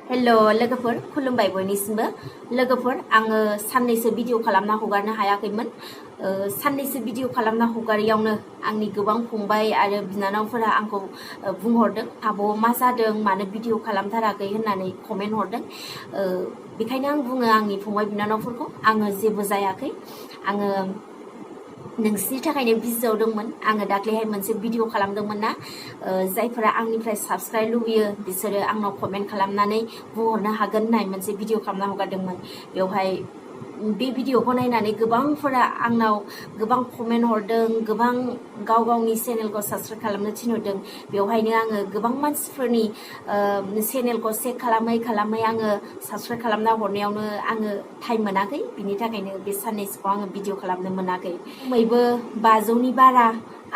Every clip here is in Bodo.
हेल' लोगोफोर खुलुमबाय बयनिसिमबो लोगोफोर आङो साननैसो भिडिअ खालामना हगारनो हायाखैमोन साननैसो भिडिअ खालामना हगारियावनो आंनि गोबां फंबाय आरो बिनानावफोरा आंखौ बुंहरदों आब' मा जादों मानो भिडिअ खालामथाराखै होननानै कमेन्ट हरदों बेखायनो आं बुङो आंनि फंबाय बिनानावफोरखौ आङो जेबो जायाखै आङो नोंसिनि थाखायनो बिजियाव दंमोन आङो दाख्लैहाय मोनसे भिडिअ खालामदोंमोन ना जायफोरा आंनिफ्राय साबस्क्राइब लुबैयो बिसोरो आंनाव कमेन्ट खालामनानै बुंहरनो हागोन होननाय मोनसे भिडिअ खालामना हगारदोंमोन बेवहाय बे भिडिअखौ नायनानै गोबांफोरा आंनाव गोबां कमेन्ट हरदों गोबां गाव गावनि चेनेलखौ साबस्क्राइब खालामनो थिनहरदों बेवहायनो आङो गोबां मानसिफोरनि चेनेलखौ चेक खालामै आङो साबस्क्राइब खालामना हरनायावनो आङो टाइम मोनाखै बिनि थाखायनो बे साननैसोखौ आङो भिडिअ खालामनो मोनाखै खमैबो 500नि बारा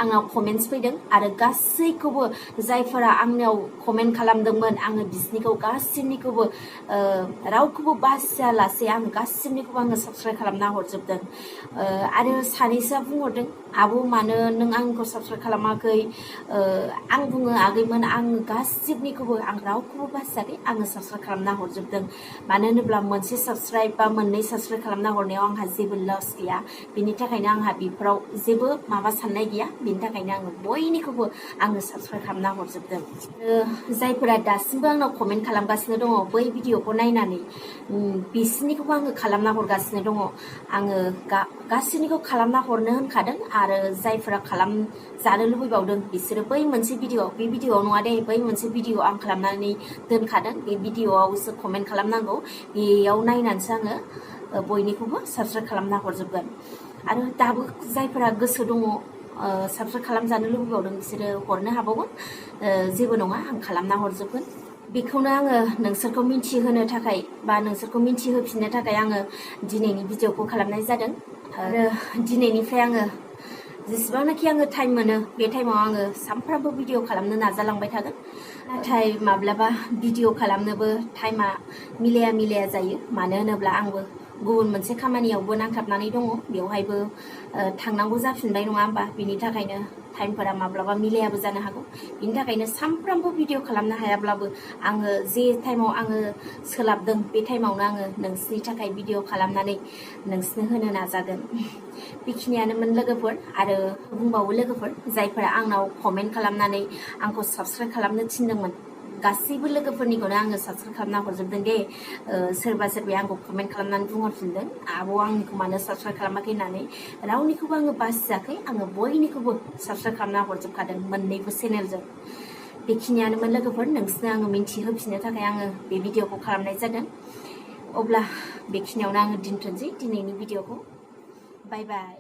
आंनाव कमेन्ट्स फैदों आरो गासैखौबो जायफोरा आंनाव कमेन्ट खालामदोंमोन आङो बिसोरनिखौ गासिबनिखौबो रावखौबो बासियालासे आं गासिबनिखौबो आङो साबस्क्राइब खालामना हरजोबदों आरो सानैसोआ बुंहरदों आब' मानो नों आंखौ साबस्क्राइब खालामाखै आं बुङो आगैमोन आं गासिबनिखौबो आं रावखौबो बासियाखै आङो साबस्क्राइब खालामना हरजोबदों मानो होनोब्ला मोनसे साबस्क्राइब बा मोननै साबस्क्राइब खालामना हरनायाव आंहा जेबो लस गैया बिनि थाखायनो आंहा बेफोराव जेबो माबा साननाय गैया बिनि थाखायनो आङो बयनिखौबो आङो साबस्क्राइब खालामना हरजोबदों जायफोरा दासिमबो आंनाव कमेन्ट खालामगासिनो दङ बै भिडिअखौ नायनानै बिसोरनिखौबो आङो खालामना हरगासिनो दङ आङो गासैनिखौ खालामना हरनो होनखादों आरो जायफोरा खालामजानो लुबैबावदों बिसोरो बै मोनसे भिडिअ बे भिडिअआव नङा दे बै मोनसे भिडिअ आं खालामनानै दोनखादों बे भिडिअआवसो कमेन्ट खालामनांगौ बेयाव नायनानैसो आङो बयनिखौबो साबस्क्राइब खालामना हरजोबगोन आरो दाबो जायफोरा गोसो दङ साबस्क्राइब खालामजानो लुबैबावदों बिसोरो हरनो हाबावगोन जेबो नङा आं खालामना हरजोबगोन बेखौनो आङो नोंसोरखौ मिन्थिहोनो थाखाय बा नोंसोरखौ मिन्थिहोफिननो थाखाय आङो दिनैनि भिडिअखौ खालामनाय जादों आरो दिनैनिफ्राय आङो जेसेबांनाखि आङो टाइम मोनो बे टाइमाव आङो सानफ्रामबो भिडिअ खालामनो नाजालांबाय थागोन नाथाय माब्लाबा भिडिअ खालामनोबो टाइमा मिलाया जायो मानो होनोब्ला आंबो गुबुन मोनसे खामानियावबो नांथाबनानै दङ बेवहायबो थांनांगौ जाफिनबाय नङा होमबा बिनि थाखायनो टाइमफोरा माब्लाबा मिलायाबो जानो हागौ बिनि थाखायनो सानफ्रामबो भिडिअ खालामनो हायाब्लाबो आङो जे टाइमाव आङो सोलाबदों बे टाइमावनो आङो नोंसिनि थाखाय भिडिअ खालामनानै नोंसिनो होनो नाजागोन बेखिनियानोमोन लोगोफोर आरो बुंबावो लोगोफोर जायफोरा आंनाव कमेन्ट खालामनानै आंखौ साबस्क्राइब खालामनो थिनदोंमोन गासैबो लोगोफोरनिखौनो आङो साबस्क्राइब खालामना हरजोबदों दे सोरबाया आंखौ कमेन्ट खालामनानै बुंहरफिनदों आब' आंनिखौ मानो साबस्क्राइब खालामाखै होननानै रावनिखौबो आङो बासियाखै आङो बयनिखौबो साबस्क्राइब खालामना हरजोबखादों मोननैबो चेनेलजों बेखिनियानोमोन लोगोफोर नोंसिनो आङो मिन्थिहोफिननो थाखाय आङो बे भिडिअखौ खालामनाय जादों अब्ला बेखिनियावनो आङो दोनथ'नोसै दिनैनि भिडिअखौ बाय बाय